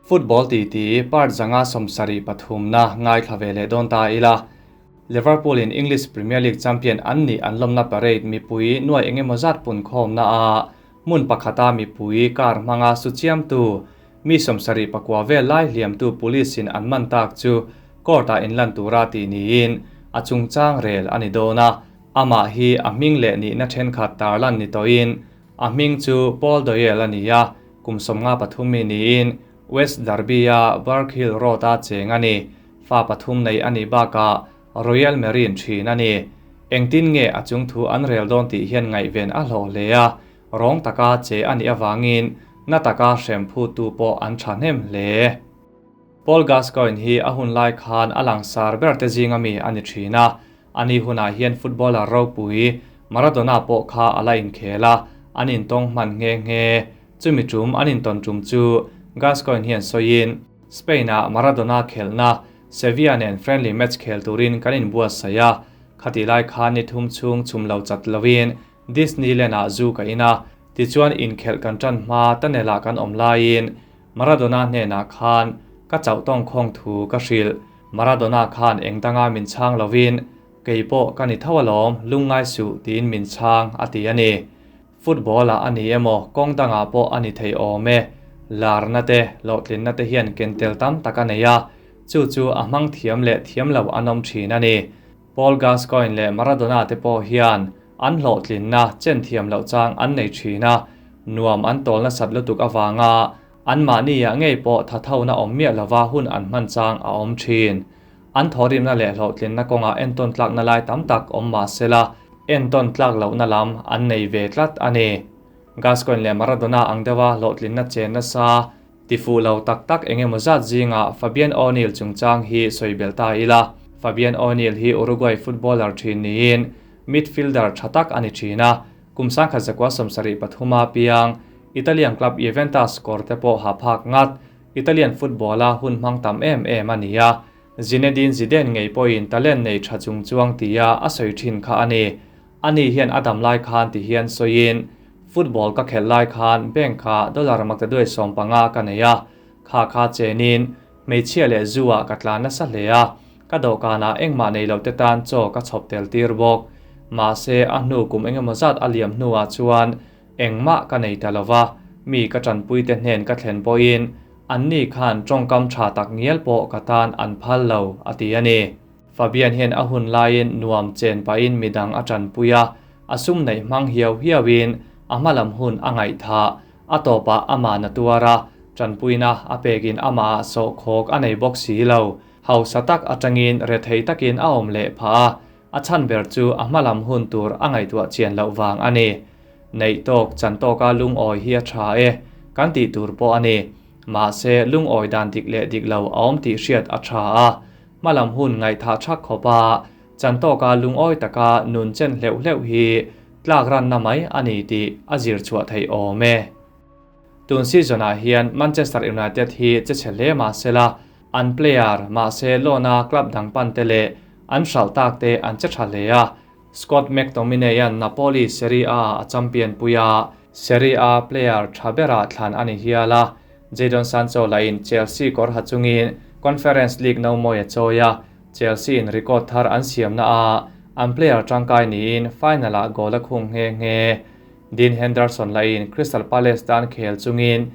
Football titi part 573 na ngaithla ve leh dawn ta ila. Liverpool in English Premier League champion an nih an lawmna parade mipui nuai engemaw zat punkhawmna a hmun pakhata mipui car hmanga su chiamtu mi 79 vel lai hliamtu police in an man tak chu court ah inlan tura tih niin a chungchang rel a ni dawn a. Amah hi a hming leh nihna thenkhat tarlan ni tawhin a hming chu Paul Doyle a ni a, kum 53 mi niin West Derby-a Burghill Road-a cheng a ni. Fa pathum nei a nih bakah Royal Marine thin a ni. Engtin nge a chung thu an rel dawn tih hian ngaihven a hlawh hle a, rawng taka che a nih avangin na taka hrem phuttu pawh an thahnem hle. Paul Gascoigne hi a hun lai khan a langsar ber te zinga mi a ni thin a, ani hunah hian footballer ropui Maradona pawh kha a la inkhel a, an intawng hman nghe nghe. Chumi tum an intawn tum chu Gascoigne hian sawiin, Spain-ah Maradona khelhna Sevilla nen friendly match khel turin kan inbuatsaih a, khatih lai khan ni thum chhung chhum lo chat loin Disneyland-ah zu ka in a, tichuan inkhelh kan tan hma tunnel-ah kan awm laiin Maradona hnenah khan ka chauh tawng khawng thu ka hrilh. Maradona khan eng danga min chhang lovin, Kei pawh ka ni tho alawm, lungngai suh tiin min chhang a ti a ni. Football-ah a ni emaw, kawng dangah pawh a ni thei awm e. Larna te, hlawhtlinna te hian ken tel tam tak a nei a, chu chu a hmang thiam leh thiam lo an awm thin a ni. Paul Gascoigne leh Maradona te pawh hian an hlawhtlinna chen thiam loh chang an nei thin a, nuam an tawl nasat lutuk avanga anmahniah ngei pawh thathona awm miah lova hun an hman chang a awm thin. An thawhrimna leh hlawhtlinna kawngah entawn tlakna lai tam tak awm mah sela, entawn tlak lohna lam an nei ve tlat a ni. Gascoigne leh Maradona ang deuha hlawhtlinna chen nasa tifuh lo tak tak eng emaw zat zingah Fabian O'Neill chungchang hi sawi belh ta ila. Fabian O'Neill hi Uruguay footballer thin niin midfielder tha tak a ni thin a, kum 1973 a piang Italian club Juventus kawr te pawh ha phak ngat. Italian football-a hun hmang tam em em a ni a, Zinedine Zidane ngei pawhin talent nei tha chung chuang tia a sawi thin kha a ni. Ani hian a dam lai khan ti hian sawiin, Football ka khelh lai khan bank-ah dollar maktaduai 15 ka nei a, kha kha chenin hmeichhia leh zu-ah ka tlan nasa hle a, ka dawhkanah engmah nei lo te tan chaw ka chhawp tel tir bawk. Mahse, a hnu kum engemaw zat a liam hnuah chuan Engmah ka nei ta lova, mi ka tanpuite hnen ka thlen pawhin anni khan tawngkam tha tak ngial pawh ka tan an phal lo, a ti a ni. Fabian hian a hun laiin nuam chen pahin midang a tanpui a, a sum neih hmang hiau hiauin a hmalam hun a ngaihthah, a tawpah amah na tuar a, tanpuina a pekin amahah sawhkhawk a nei bawk si lo. Hausa tak atangin rethei takin a awm leh phah a, a chhan ber chu a hmalam hun tur a ngaihtuah chian loh vang a ni. Neih tawk chan tawka lungawi hi a tha e, kan tih tur pawh a ni. Mahse, lungawi dan dik leh dik lo a awm tih hriat a tha a, hmalam hun ngaihthah thak khawp a, chan tawka lungawi taka nun chen hleuh hleuh hi tlak ranna mai a ni tih a zir chhuah theih awm e. Tun season-ah hian Manchester United hi che chhe hle mah sela, an player mahse loan-a club dang pan te leh an hralh tak te an che tha hle a, Scott McTominay-a'n Napoli Serie A a champion pui a, Serie A player tha berah thlan a ni hial a, Jadon Sancho lahin Chelsea kawr ha chungin Conference League no mawi a chawi a, Chelsea-in record thar an siamna a an player tangkai niin final-ah goal a khung nghe nghe. Dean Henderson lahin Crystal Palace tan khel chungin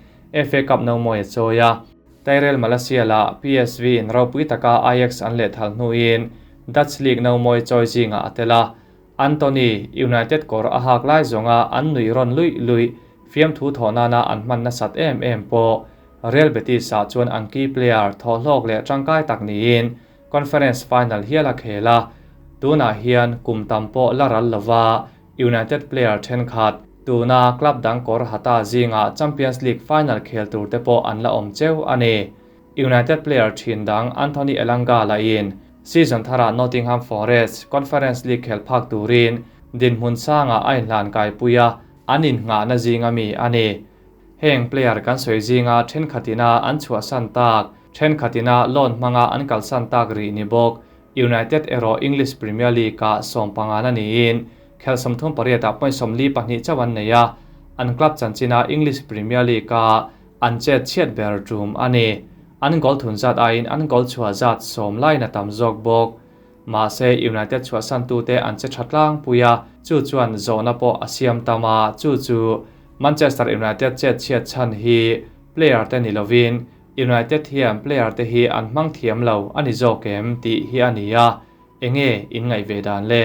FA Cup no mawi a chawi a, Tyrell Malacia lah PSV-in ropui taka Ajax an lehthal hnuin Dutch League no mawi chawi zingah a tel a, Antony, United kawr a hak lai zawnga an nuih rawn luih luih fiamthu thawh nana an hman nasat em em pawh Real Betis-ah chuan an key player thawhhlawk leh tangkai tak niin Conference final hial a khel a, tunah hian kum tam pawh la ral lova United player thenkhat tuna club dang kawr hata zingah Champions League final khel tur te pawh an la awm cheu a ni. United player thin dang Anthony Elanga lahin season tharah Nottingham Forest Conference League khel phak turin dinhmun sangah a inhlan kaipui a, an innghahna zinga mi a ni. Heng player kan sawi zinga thenkhatina an chhuahsan tak, thenkhatina loan hmanga an kalsan tak rih ni bawk. United erawh English Premier League-ah 15na niin khel 38ah point 42 chauh an nei a, an club chanchina English Premier League-a. an chet chhiat ber tum a ni. An goal thun zat aiin an goal chhuah zat sawm laiin a tam zawk bawk. Mahse, United chhuahsantute an che tha tlangpui a, chu chuan zawhna pawh a siam tam a, chu chu Manchester United chet chhiat chhan hi player te ni lovin United hian player te hi an hmang thiam lo a ni zawk em tih hi a ni a, enge in ngaih ve dan le?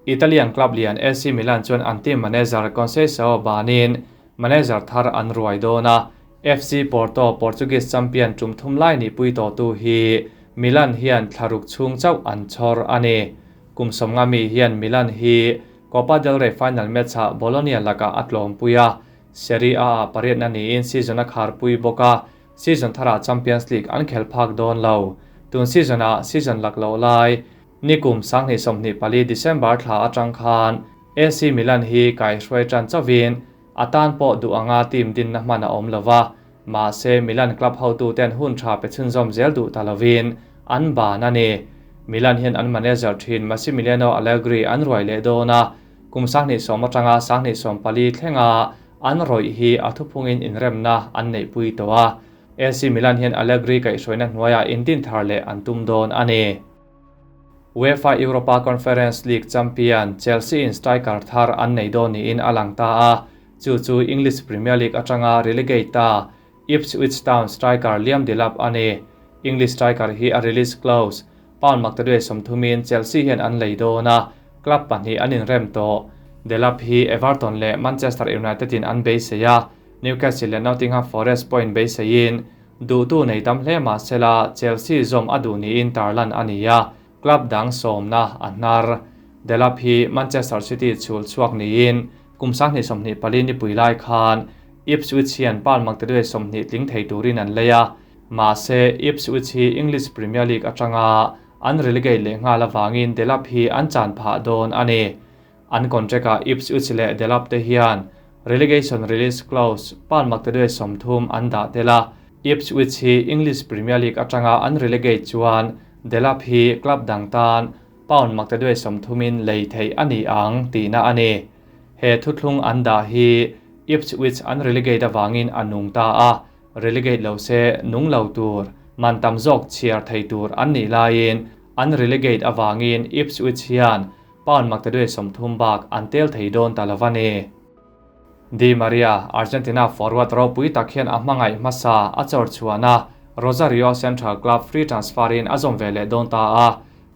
Italian club lian AC Milan chuan an team manager Conceicao banin manager thar an ruai dawn a, FC Porto Portuguese champion tum thum lai nih pui tawhtu hi Milan hian thlaruk chhung chauh an chhawr a ni. Kum sawmnga mi hian Milan hi Copa del Rey final match-ah Bologna lakah a tlawmpui a, Serie A-ah pariatna niin season a kharpui bawk a, season tharah Champions League an khel phak dawn lo. Tun season-ah season lak loh lai Nikum 2024 December thla atang khan AC Milan hi kaihruai tan chauhin a tan pawh duh anga team dinna hman a awm lova, mahse Milan club hotuten hun tha pe chhunzawm zel duh ta lovin an ban a ni. Milan hian an manager thin Massimiliano Allegri an ruai leh dawn a, kum 2010 atanga 2024 thlenga an rawih hi a thuphungin inremna an neihpui tawh a. AC Milan hian Allegri kaihhruaina hnuaiah indin thar leh an tum dawn a ni. UEFA Europa Conference League champion Chelsea in striker thar an nei dawn niin a lang ta a, chu chu English Premier League atanga relegate ta Ipswich Town striker Liam Delap a ni. English striker hi a release clause pound maktaduai sawmthumin Chelsea hian an lei dawn a, club pahnih an inrem tawh. Delap hi Everton leh Manchester United in an beisei a, Newcastle leh Nottingham Forest pawhin beiseiin Duhtu nei tam hle mah sela Chelsea zawm a duh niin tarlan a ni a, club dang sawmna a hnar. Delap hi Manchester City chhul chhuak niin kum 2024 nipui lai khan Ipswich hian pound maktaduai 20 tling thei turin an lei a, mahse Ipswich hi English Premier League atanga an relegate leh nghal avangin Delap hi an chan phah dawn a ni. An contract-ah Ipswich leh Delap te hian relegation release clause pound maktaduai 30 an dah tel a, Ipswich hi English Premier League atanga an relegate chuan Delap hi club dang tan pound maktaduai 30 in lei theih a ni ang tihna a ni. He thuthlung an dah hi Ipswich an relegate avangin a nung ta a, relegate lo se nung lo tur, man tam zawk chhiar thei tur an nih laiin an relegate avangin Ipswich hian pound maktaduai 30 bak an tel thei dawn ta lo a ni. Di Maria, Argentina forward ropui tak hian a hmangaih hmasa a chawr chhuahna Rosario Central Club free transfer in a zawm ve leh dawn ta a,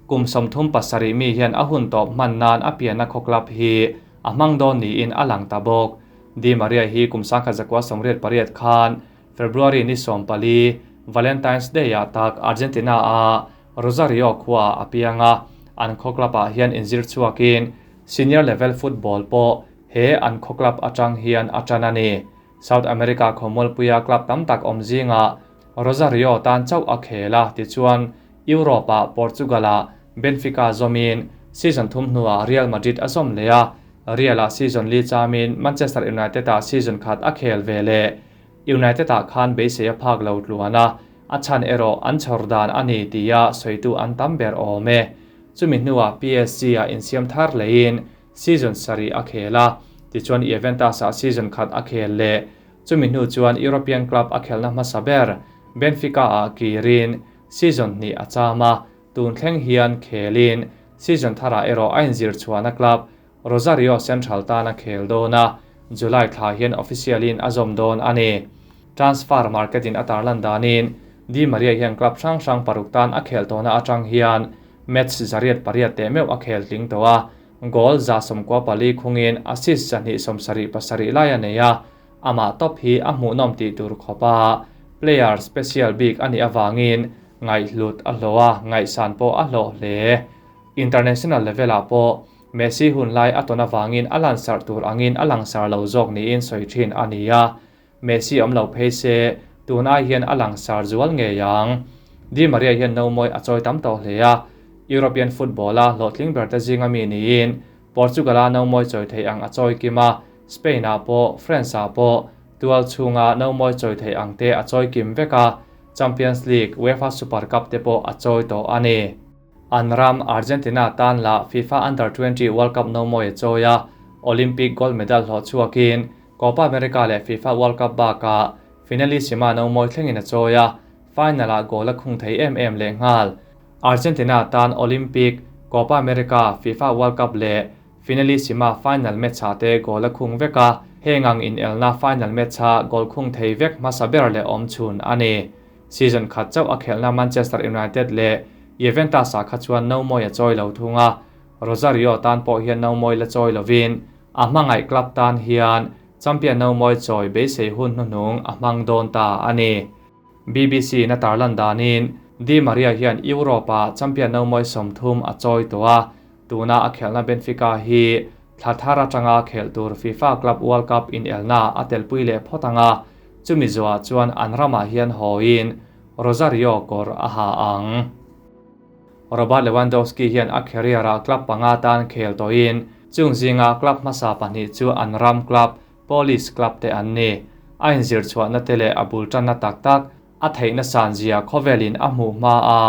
kum 37 mi hian a hun tawp hman nan a pianna khaw club hi a hmang dawn niin a lang ta bawk. Di Maria hi kum 1988 khan February ni 14 Valentine's Day ah tak Argentina a Rosario khua a pianga an khaw club ah hian inzir chhuakin senior level football pawh he an khaw club atang hian a tan a ni. South America khawmualpuia club tam tak awm zinga Rosario tan chauh a khel a tichuan Europe ah Portugal ah Benfica zawmin season thum hnuah Real Madrid a zawm leh a, Real ah season li chamin Manchester United ah season khat a khel ve leh. United ah khan beisei a phak lo tluan a, a chhan erawh an chhawr dan a ni tia sawitu an tam ber awm e. Chumi hnuah PSG ah insiam thar leiin season sarih a khel a, tichuan Juventus ah season khat a khel leh. Chumi hnu chuan European club a khelna hmasa ber Benfica ah kirin season hnih a cham a, tun thleng hian khelin season tharah erawh a inzir chhuahna club Rosario Central tan a khel dawn a, July thla hian official in a zawm dawn a ni. Transfer market in a tarlan danin Di Maria hian club hrang hrang paruk tan a khel tawhna atang hian match 808 te meuh a khel tling tawh a, goal 194 khungin assist 277 lai a nei a, amah top hi a hmuhnawm tih tur khawpa player special bik ani awangin ngaihhlut a hlawh a, ngaihsan pawh a hlawh hle. International level ah pawh Messi hun lai a tawn awangin a lansar tur angin a langsar lo zawk niin sawi thin a ni a, Messi awm lo phei se tun ai hian a langsar zual ngei ang. Di Maria hian no mawi a chawi tam tawh hle a, European football a hlawhtling ber te zinga mi niin Portugal a no mawi chawi thei ang a chawi kim a, Spain ah pawh France ah pawh tual chhunga no mawi chawi thei ang te a chawi kim vek a, Champions League, UEFA Super Cup te pawh a chawi tawh a ni. An ram Argentina tan la FIFA Under 20 World Cup no mawi a chawi a, Olympic gold medal hlawh chhuakin Copa America leh FIFA World Cup bakah Finalissima no mawi thlengin a chawi a, final-ah goal a khung thei em em lehnghal. Argentina tan Olympic, Copa America, FIFA World Cup leh Finalissima final match-ah te goal a khung vek a, heng ang inelna final match-a goal khung thei vek hmasa ber leh awm chhun a ni. Season khat chauh a khelhna Manchester United leh Juventus-ah kha chuan no mawi a chawi lo thung a, Rosario tan pawh hian no mawi la chawi lovin a hmangaih club tan hian champion no mawi chawi beisei hun hnuhnung a hmang dawn ta a ni. BBC in a tarlan danin Di Maria hian Europe-ah champion no mawi 30 a chawi tawh a, tuna a khelhna Benfica hi thla thar atanga khelh tur FIFA Club World Cup inelna a telpui leh phawt ang a, chumi zuah chuan an ramah hian hawiin Rosario kawr a ha ang. Robert Lewandowski hian a career-ah club panga tan khel tawhin chung zinga club hmasa pahnih chu an ram club Polish club te an ni. A inzir chhuahna te leh a bul tanna tak tak, a theihna san zia khawvelin a hmuh hma a,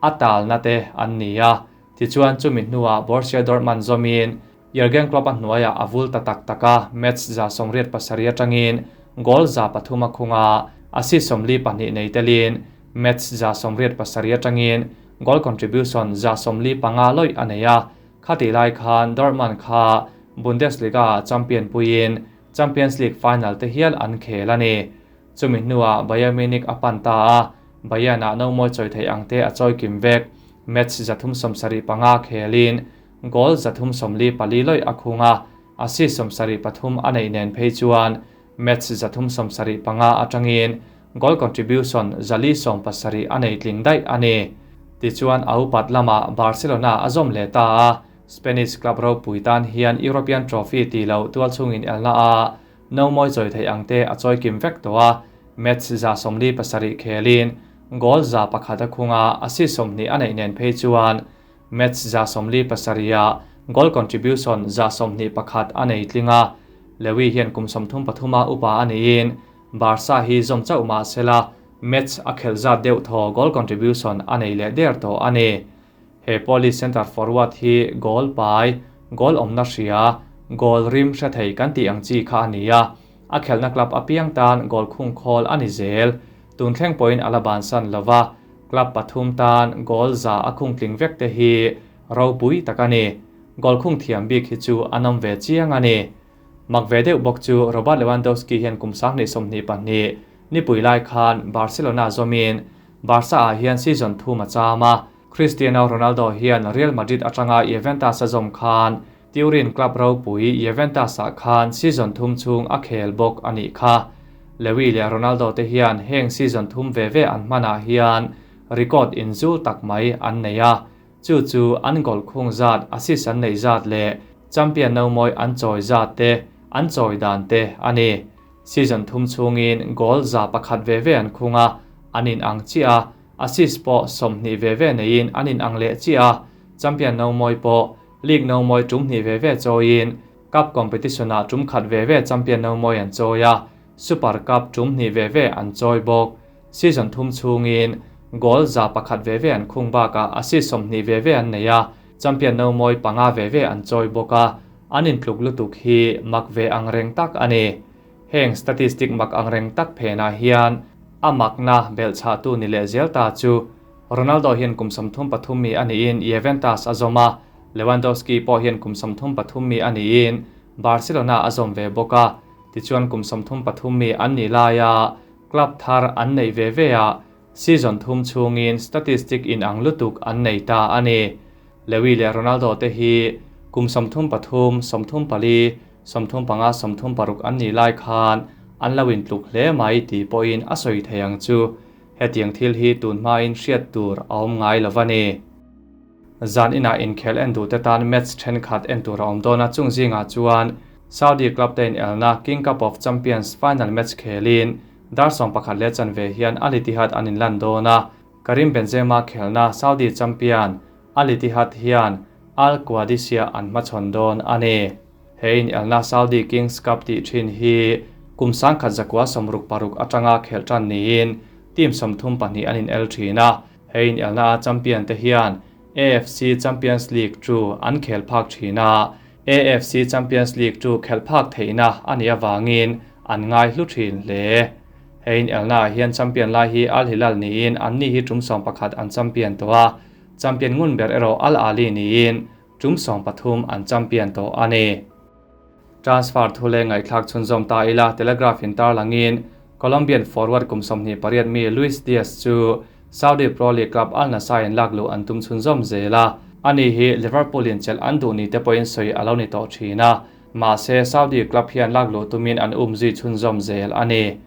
a talna te an ni a. Tichuan chumi hnuah Borussia Dortmund zawmin Jurgen Klopp a hnuaiah a vul ta tak tak a, match 87 atangin goal 300 a khung a, assist 42 nei telin match 87 atangin goal contribution 145 lawih a nei a. Khatih lai khan Dortmund kha Bundesliga-ah champion puiin Champions League final te hial an khel a ni. Chumi hnuah Bayern Munich a pan ta a, Bayern-ah no mawi chawi theih ang te a chawi kim vek. Match 375 khelin goal 344 lawih a khung a, assist 73 a neih nen phei chuan match 375 atangin goal contribution 470 a nei tling daih a ni. Tichuan a upat lamah Barcelona a zawm leh ta a, Spanish club ropui tan hian European trophy tih loh tual chungin elna a no mawi chawi theih ang te a chawi kim vek tawh a, match 47 khelin goal 100 a khung a, assist 20 a neih nen phei chuan match 47-ah goal contribution 21 a nei tling a. Lewi hian kum 33 a upa a niin Barca hi zawm chauh mah sela match a khelh zat deuh thaw goal contribution a nei leh der tawh a ni. He Polish centre forward hi goal pai, goal awmna hria, goal rim hre thei kan tih ang chi kha a ni a, a khelhna club apiang tan goal khung khawl a ni zel. Tun thleng pawhin a la bansan lova, club pathum tan goal za a khung tling vek te hi ropui tak a ni. Goal khung thiam bik hi chu a nawm ve chiang a ni. Mak ve deuh bawk chu Robert Lewandowski hian kum 2022 nipui lai khan Barcelona zawmin Barca-ah hian season thum a cham a, Cristiano Ronaldo hian Real Madrid atanga Juventus a zawm khan Turin club ropui Juventus-ah khan season thum chhung a khel bawk a nih kha. Lewi leh Ronaldo te hian heng season thum ve ve an hmanah hian record inzul tak mai an nei a, chu chu an goal khung zat, assist an neih zat leh champion no mawi an chawi zat te, an chawi dan te a ni. Season thum chhungin goal 100 ve ve an khung a, an in ang chiah a, assist pawh 20 ve ve neiin an in ang leh chiah a, champion no mawi pawh league no mawi tum hnih ve ve chawiin cup competition-ah tum khat ve ve champion no mawi an chawi a, Super Cup tum hnih ve ve an chawi bawk. Season thum chhungin goal 100 ve ve an khung bakah assist 20 ve ve an nei a, champion no mawi panga ve ve an chawi bawk a, an intluk lutuk hi mak ve ang reng tak a ni. Heng statistic mak ang reng tak phenah hian a makna belhchhah tu ni leh zel ta chu Ronaldo hian kum 33 mi a niin Juventus a zawm a, Lewandowski pawh hian kum 33 mi a niin Barcelona a zawm ve bawk a, tichuan kum 33 mi an nih laia club thar an nei ve ve a, season thum chhungin statistic in ang lutuk an nei ta a ni. Lewi leh Ronaldo te hi kum 33, 34, 35, 36 an nih lai khan an lo intluk hle mai tih pawhin a sawi thei ang chu. Hetiang thil hi tun hmain hriat tur a awm ngai lo a ni. Zan inah inkhel en duh te tan match thenkhat en tur a awm dawn a, chung zingah chuan Saudi club te inelna King Cup of Champions final match khelin dar 11 leh chanve hian Al Ittihad an inlan dawn a, Karim Benzema khelna Saudi champion Al Ittihad hian Al Qadisiyah an hmachhawn dawn a ni. He inelna Saudi Kings Cup tih thin hi kum 1966 atanga khelh tan niin team 32 an inel thin a, he inelna a champion te hian AFC Champions League chu an khel phak thin a, AFC Champions League chu khelh phak theihna a nih awangin an ngai hlu thin hle. He inelnaah hian champion lai hi Al Hilal niin anni hi tum 11 an champion tawh a, champion ngun ber erawh Al Ahly niin tum 13 an champion tawh a ni. Transfer thu leh ngaihthlak chhunzawm ta ila Telegraph in tarlangin Colombian forward kum 28 mi Luis Diaz chu Saudi Pro League club Al Nassr in lak luh an tum chhunzawm zel a, ani hi Liverpool in chelh an duh ni te pawhin sawi a lo ni tawh thin a, mahse Saudi club hian lak luh tumin an umzui chhunzawm zel a ni.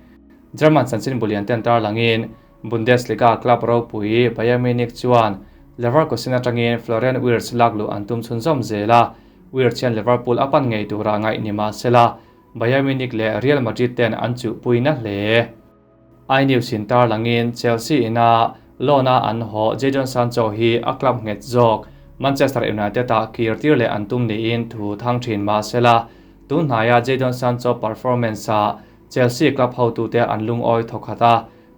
German chanchin bulian ten tarlangin Bundesliga club ropui Bayern Munich chuan Leverkusen atangin Florian Wirtz lak luh an tum chhunzawm zel a, Wirtz hian Liverpool a pan ngei tura ngaih ni mahsela Bayern Munich leh Real Madrid ten an chuhpuina hle. iNews in tarlangin Chelsea ina loan a an haw Jadon Sancho hi a club nghet zawk Manchester United ah kir tir leh an tum niin thu thang thin mahsela tun hnaia Jadon Sancho performance ah Chelsea club hotute an lungawi thawkhat a,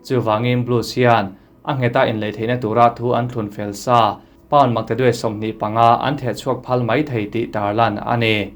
chuvangin Blues hian a ngheta inlei theihna tura thu an thlun fel sa pound maktaduai 25 an theh chhuak phal mai thei tih tarlan a ni.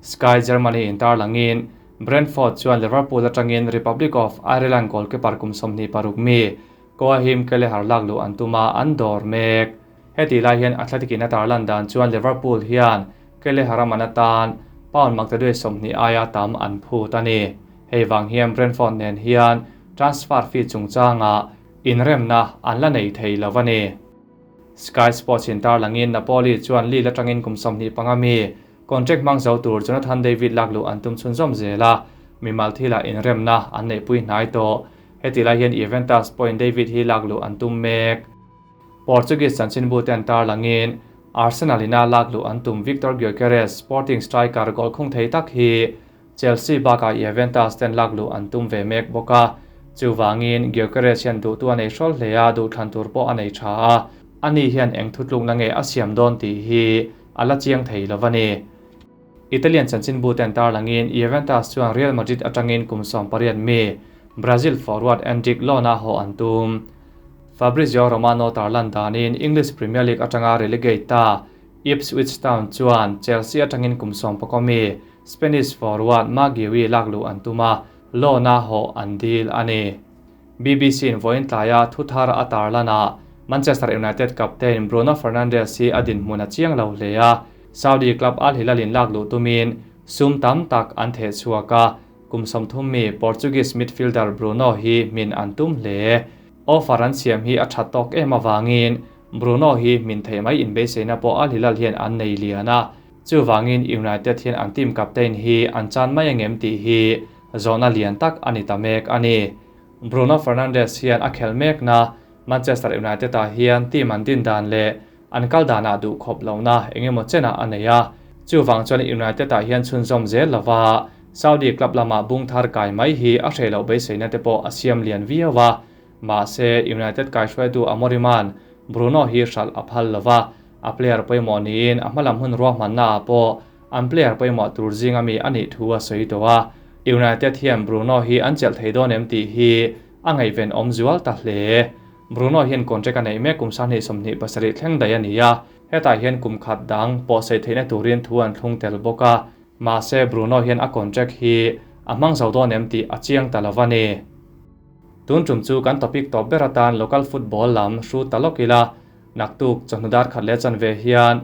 Sky Germany in tarlangin Brentford chuan Liverpool atangin Republic of Ireland goalkeeper kum 26 mi Caoimhin Kelleher lak luh an tum a, an dawr mek. Heti lai hian Athletic in a tarlan dan chuan Liverpool hian Kelleher a man atan pound maktaduai 20 aia tam an phut a ni. Hei vang hian Brentford nen hian transfer fee chungchanga inremna an la nei thei lo a ni. Sky Sports in tarlangin Napoli chuan Lille atangin kum 25 mi contract hmang zo tur Jonathan David lak luh an tum chhunzawm zel a, mimal thilah inremna an neihpui hnai tawh. Heti lai hian Juventus pawhin David hi lak luh an tum mek. Portuguese chanchinbu te an tarlangin Arsenal ina lak luh an tum Victor Gyökeres, Sporting striker goal khung thei tak hi Chelsea bakah Juventus ten lak luh an tum ve mek bawk a, chuvangin Gyökeres hian duhtu a nei hrawl hle a, duhthlan tur pawh a nei tha a, ani hian eng thutlukna nge a siam dawn tih hi a la chiang thei lo a ni. Italian chanchinbu ten tarlangin Juventus chuan Real Madrid atangin kum 18 mi Brazil forward Endrick loan-a haw an tum. Fabrizio Romano tarlan danin English Premier League atanga relegate ta Ipswich Town chuan Chelsea atangin kum 11 mi Spanish forward Marc Guiu lak luh an tum a, loan-a haw an dil a ni. BBC in vawiin tlaia thu thar a tarlana Manchester United captain Bruno Fernandes hi a dinhmun a chiang lo hle a, Saudi club Al Hilal in lak luh tumin sum tam tak an theh chhuak a, kum 30 mi Portuguese midfielder Bruno hi hmin an tum hle. Offer an siam hi a that tawk em awangin Bruno hi hmin theih mai inbeisei pawh Al Hilal hian an nei lian a, chuvangin United hian an team captain hi an chan mai angem tih hi zawhna lian tak ani ta mek a ni. Bruno Fernandes hian a khel mek na Manchester United ah hian team an din dan leh an kal danah duh khawp lo na engemaw chenah a nei a, chuwang chuan United ah hian chhunzawm zel lova Saudi club lama bung thar kai mai hi a hreh loh beiseina te pawh a siam lian viau a, mahse United kai hruaitu Amoriman Bruno hi hralh a phal lova, a player pawimawh niin a hmalam hun ruahmanna ah pawh an player pawimawh tur zinga mi anih thu a sawi tawh a, United hian Bruno hi an chelh thei dawn em tih hi a ngaihven awm zual ta hle. Bruno hian contract a nei mek kum 2027 thleng daih a ni a, hetah hian kum khat dang pawh sei theihna turin thu an thlung tel bawk a, mahse Bruno hian a contract hi a hmang zo dawn em tih a chiang ta lova ni. Tun tum chu kan topic tawp ber atan local football lam hru ta lawk ila, naktuk chawhnu dar khat leh chanve hian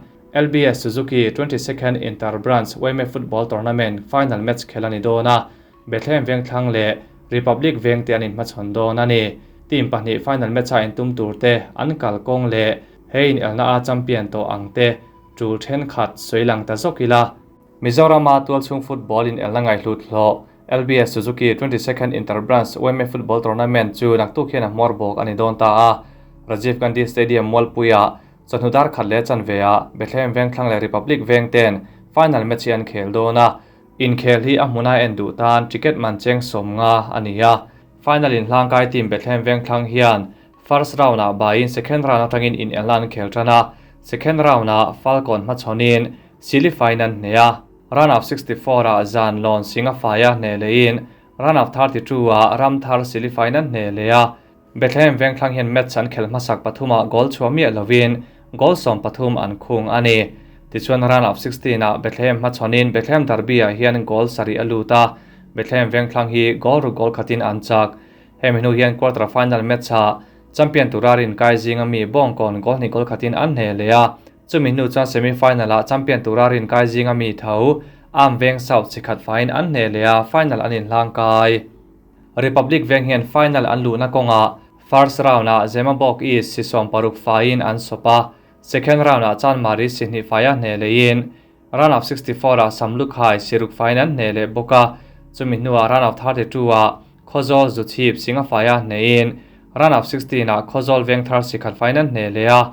LBS Suzuki 22nd Inter Branch YMA Football Tournament final match khel ani dawn a, Bethlehem Vengthlang leh Republic Veng te an inhmachhawn dawn a ni. Team pahnih final match a intum tur te an kal kawng leh he in elna a champion tawh ang te tul then khat sawi lang ta zawk ila. Mizorama tualchhung football in elna ngai hlut hlawh LBS Suzuki 22nd Inter Branch YMA Football Tournament chu naktuk hian a hmawr bawk ani dawn ta a, Rajiv Gandhi Stadium Mualpuia chawhnu dar khat leh chanve ah Bethlehem Vengthlang leh Republic Veng ten final match hi an khel dawn a, inkhel hi a hmuna en duh tan ticket man cheng 50 ani a, final in hlangkai team Bethlehem Vengthlang hian first round ah bain second round atangin in elna an khel tan a, second round ah Falcon hmachhawnin sili final hne a, round of 64 ah zan lawn singa faia hne lein round of 32 ah ram thar sili final hne le a, Bethlehem Vengthlang hian match an khel hmasak pathuma goal chhuah miah lovin goal 13 an khung ani. Tichuan round of 16 ah Bethlehem hmachhawnin Bethlehem Derby ah hian goal sari a lut a, Bethlehem Vengthlang hi goal ru goal khatin an chak. Hemi hnu hian quarter final match-ah champion tura rinkai zinga mi Bawngkawn goal hnih goal khatin an hneh leh a, chumi hnu chuan semi final-ah champion tura rinkai zinga mi tho Arm Veng South chi khat faiin an hneh leh a, final an inhlangkai. Republic Veng hian final an luhna kawngah first round-ah Zemabawk East si 60 faiin an sawp a, second round-ah Chanmari si hnih faia hneh lehin Round of 64 ah Samlukhai siruk faiin an hneh leh bawk a, chumi hnuah Round of 32 ah Khawzawl Zuchhip Singafaia hnehin Round of 16 ah Khawzawl Vengthar sikhat faiin an hneh leh a,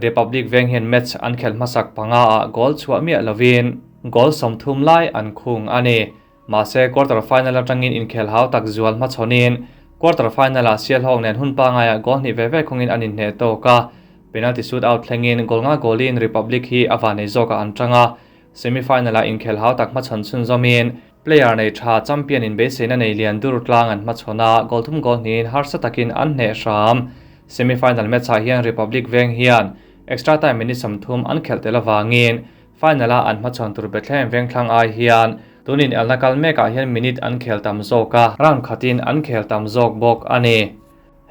Republic Veng hian match an khelh hmasak panga ah goal chhuah miah lovin goal 30 lai an khung a ni. Mahse quarter final atangin inkhel hau tak zual hmachhawnin quarter final ah Sialhawk nen hun pangaiah goal hnih ve ve khungin an inhneh tawk a, penalty shoot out thlengin goal nga goalin Republic hi a vanei zawkah an tang a, semi final ah inkhel hau tak hmachhawn chhunzawmin player nei tha champion in beiseina nei lian dur tlang an hmachhawn a, goal thum goal hnihin harsa takin an hneh hram. Semi final match ah hian Republic veng hian extra time minute 30 an khelh tel avangin Final a an hmachhawn tur Bethlehem Vengthlang ai hian tun inelna kal mekah hian minute an khel tam zawk a, round khatin an khel tam zawk bawk a ni.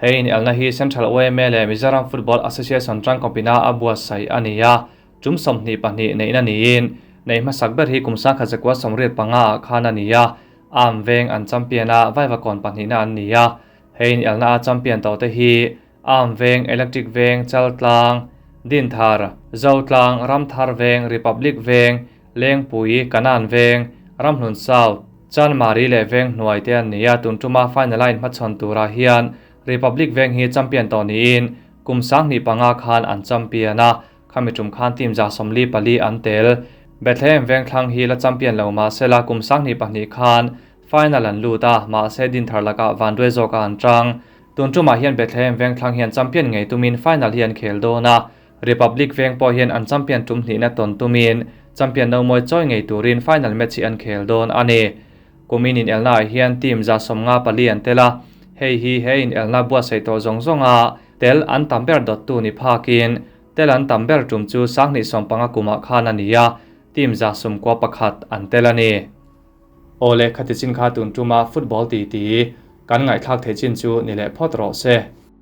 He inelna hi Central YMA leh Mizoram Football Association tangkawpina a buatsaih a ni a, tum 22 neihna niin neih hmasak ber hi kum 1985 ah khan a ni a, Arm Veng an champion a, Vaivakawn pahnihna an ni a. He inelna a champion tawhte hi Arm Veng, Electric Veng, Chaltlang, Dinthar, Zotlang, Ramthar Veng, Republic Veng, Lengpui, Kanan Veng, Ramhlun South, Chanmari leh Veng hnuai te an ni a, tun tuma final a inhmachhawn turah hian Republic Veng hi champion tawh niin kum 2005 khan an champion a, khami tum khan team 144 an tel. Bethlehem Vengthlang hi la champion lo mahsela kum 2002 khan final an lut a, mahse Dinthar lakah vanduai zawkah an tang. Tun tumah hian Bethlehem Vengthlang hian champion ngei tumin final hi an khel dawn a, Republic Veng pawh hian an champion tum hnihna tawn tumin champion no mawi chawi ngei turin final match hi an khel dawn a ni. Kumin inelna ah hian team 154 an tel a, hei hi he inelna buatsaih tawh zawng zawnga tel an tam ber dawttu ni phakin tel an tam ber tum chu 2015 kumah khan a ni a, team 91 an tel a ni. Awle khati chin kha tun tuma football ti ti kan ngaihthlak thei chin chu ni leh phawt rawh se.